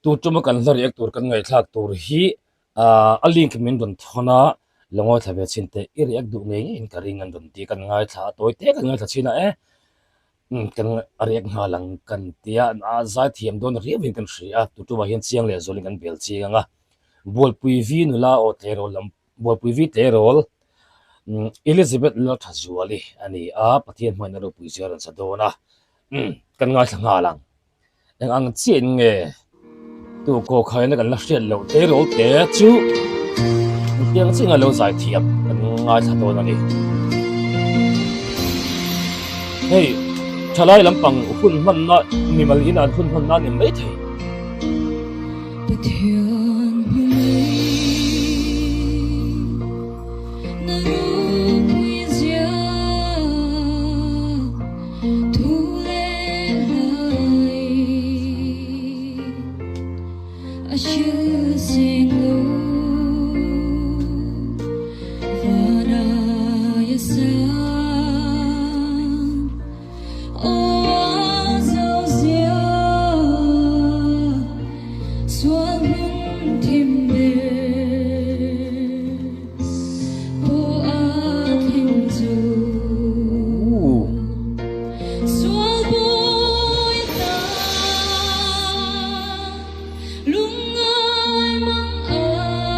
Tu tuma kan hla riak tur kan ngaihthlak tur hi ah a link min rawn thawn a, la ngaithla ve chhin teh i riak duh ngei ngeiin ka ring an rawn ti kan ngaithla a tawi te kan ngaithla chhin a e umm kan a riak nghal ang kan tia a zai thiam dawn riauin kan hria a, tu tumah hian chiang leh zualin kan bel chiang ang a, Bualpui vi nula aw tleirawl lam Bualpui vi tleirawl umm Elizabeth Lalthazuali a ni a, Pathian hmaina ropui zia rawn sa dawn a, umm kan ngaithla nghal ang. Eng ang chiah in nge tu kaw khaina kan la hriat loh tleirawl te chu engtiang chiah in a lo zai thiam kan ngaithla dawn a ni. Hei thalai lampang hun hmanna mimal in an hun hmanna a ni maithei. Pathian hmu mai na ropui zia thu leh hlai a hril seng lo van aia sang aw a zo zia sual hmun thim ber pawh a thleng zo sual bawi ta lungngai mang ang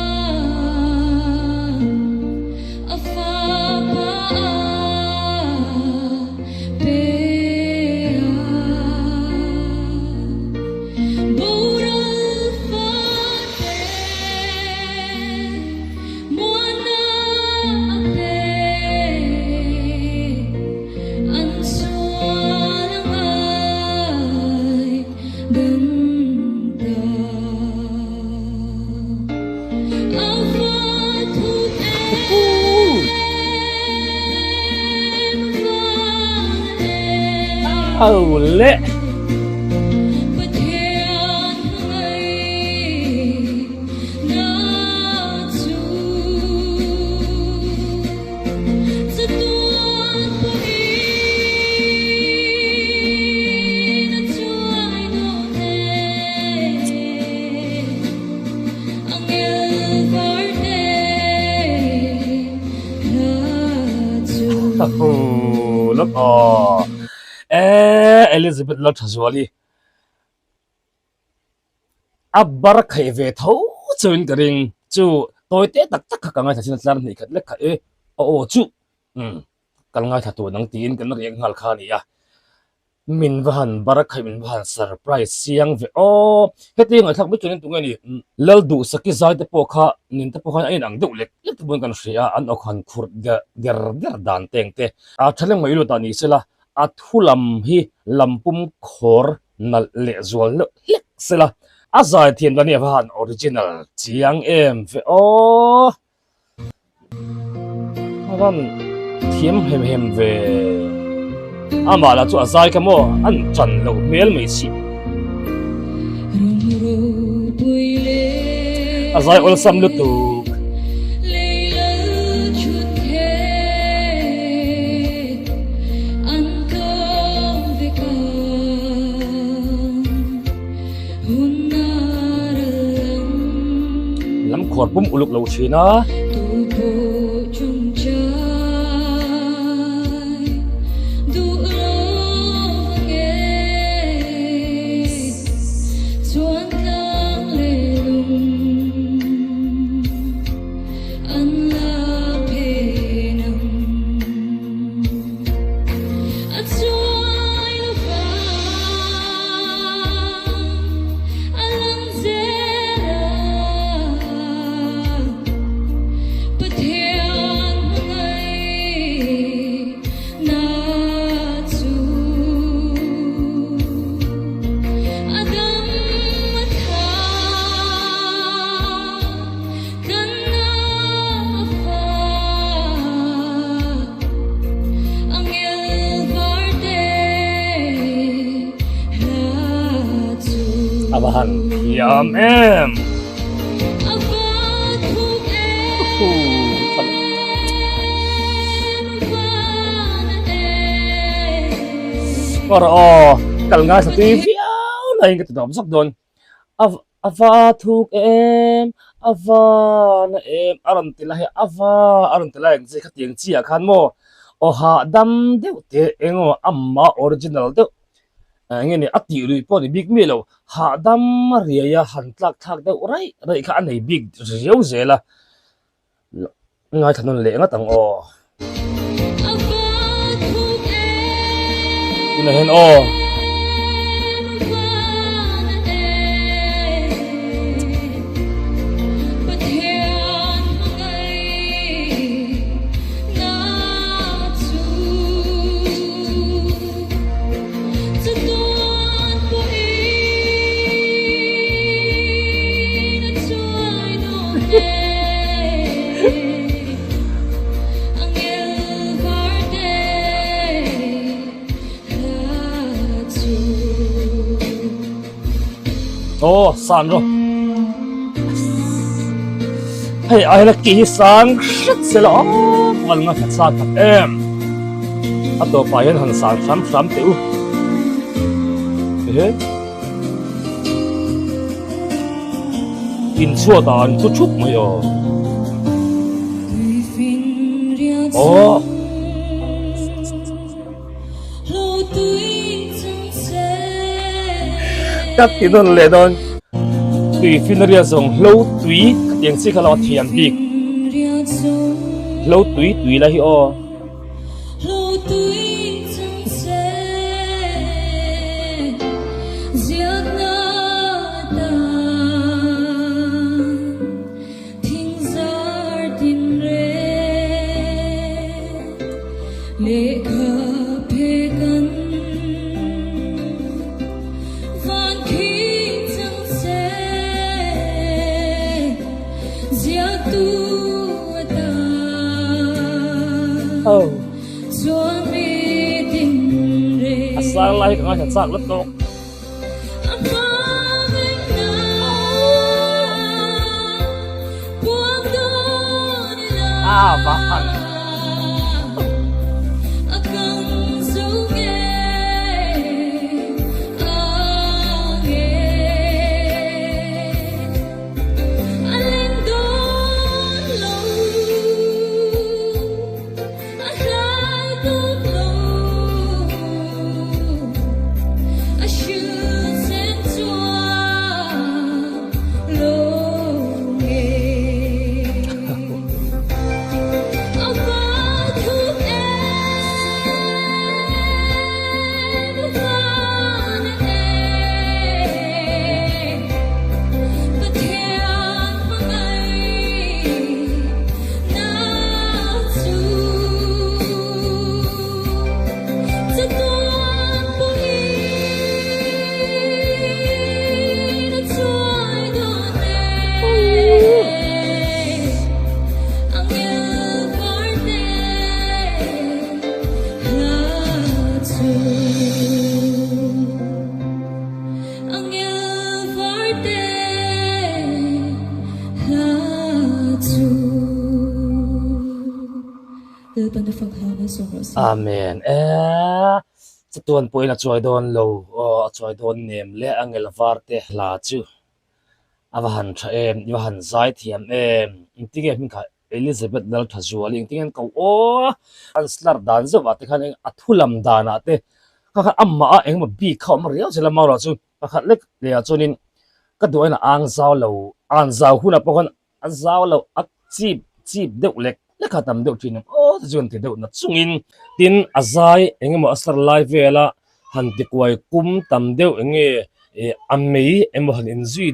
a fapa a pe a boral fate muana a pe an sual a ngai dam ta a va thut em van em Au leh. Pathian hmangaih na chu chatuan pawhin a chuai dawn e. Angel varte hla chu. Look aw. Eee Elizabeth Lalthazuali a bar khaih ve tho chuin ka ring chu tawi te tak tak kha ka ngaithla chin a tlar hnih khat lek kha e aw aw chu umm kan ngaithla tur nang tiin kan riak nghal kha a ni a min va han bar khaih min va han surprise chiang ve aw heti ngaihthlak mai chuan tunge ni Lalduhsaki zai te pawh kha nin te pawh khan a inang deuh lek lek te pawhin kan hria a an aw khan khurh der der der dan te ang te a thaleng mai lut ah ni sela A thu lam hi lampum khawr nalh leh zual deuh hlek sela, a zaithiam dan hi a va han original chiang em ve aw. A van thiam hem hem ve. Amah lah chu a zai kha maw an chan loh hmel mai si. A zai awlsam lutuk. Lam khuar pum uluk lo thin a. A va han thiam em. Aw kal ngai sa tui viau na in ka ti tawp zawk dawn. A va thuk em, a va na em a rawn ti lai a va a rawn ti lai ang che khatiang chiah khan maw aw hahdam deuh te eng emaw amah original deuh eng nge ni a tih luih pawh ni bik miah lo hahdam a riai a han tlak thlak deuh raih raih kha a nei bik riau zel a ngaithla nawn leh ngat ang aw. Tunah hian aw. Aw san rawh hei ai la ki hi sang hret se la aw kal nga that sa tak em a tawpah hian han sang hram hram teh u ehe inchhuat ah an thu thup mai aw aw. Ka ti nawn leh dawn tui finria zawng hlo tui khatiang chi kha lo a thiam bik hlo tui tui la hi aw. A sang lai hi ka ngaithla chak lutuk. A va han. Amen eee chatuan pawhin a chuai dawn lo aw a chuai dawn nem le a ngel var te hla chu a va han tha em i va han zai thiam em engtinge hming kha Elizabeth Lalthazuali engtinge an ko aw an slar dan zeuh ah te khan eng a thu lam dan ah te kha khan amah a engemaw bik kha a awm riau zel a marawh chu pakhat lek leh ah chuanin ka duh aiin a ang zau lo an zau hunah pawh khan a zau lo a chip chip deuh lek lek a tam deuh thin em aw te chu an ti deuh na chungin tin a zai engemaw a slar lai vela han ti kuai kum tam deuh enge ih a mei emaw han inzui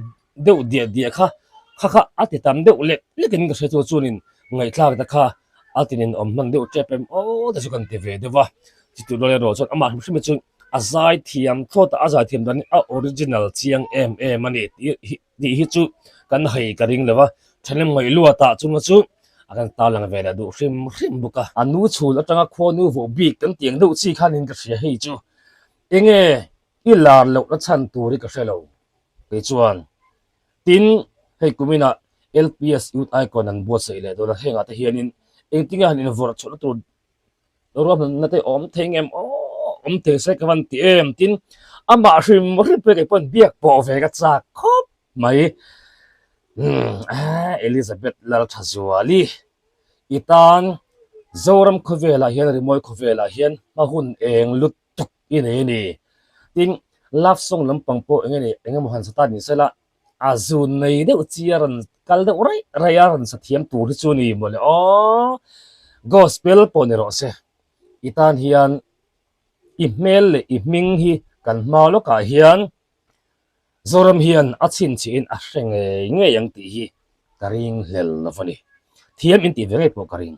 deuh diah diah kha kha kha a ti tam deuh lek lek in ka hre chu chuanin ngaihthlak te kha a ti nin awm hman deuh tep em aw te chu kan ti ve deuh a chutih rual erawh chuan amah hrim hrim hi chu a zai thiam thlawt a a zai thiam dan hi a original chiang em em a ni tih hi tih hi chu kan hei ka ring lo va thahnem ngaih luat ah chunga chu a kan tarlang ve leh duh hrim hrim bawk a a nu chhun atanga khuanu vawh bik kan tih ang deuh chi khanin ka hria hei chu enge i lar lohna chhan tur hi ka hre lo. Kei chuan, Tin, hei kuminah LPS Youth Icon an buatsaih leh dawn a, hengah te hianin engtinge han invawrh chhuahna tur ruahmanna te awm thei ngem aw, awm thei se ka van ti em? Tin, amah hrim hrim pawh kei pawhin biak pawh ve ka chak khawp. mai. Umm Elizabeth Lalthazuali i tan Zoram khawvelah hian rimawi khawvelah hian hma hun eng lutuk i nei a ni. Tin, love song lampang pawh eng nge ni eng emaw han sa ta ni sela a zun nei deuh chi a rawn kal deuh raih raih a rawn sa thiam tur hi chu a ni mawle aw. Gospel pawh ni rawh se i tan hian i hmel leh i hming hi kan hma lawkah hian Zoram hian a chhinchhihin a hre ngei ngei ang tih hi ka ring hlel lo a ni. Thiam intih ve ngei pawh ka ring.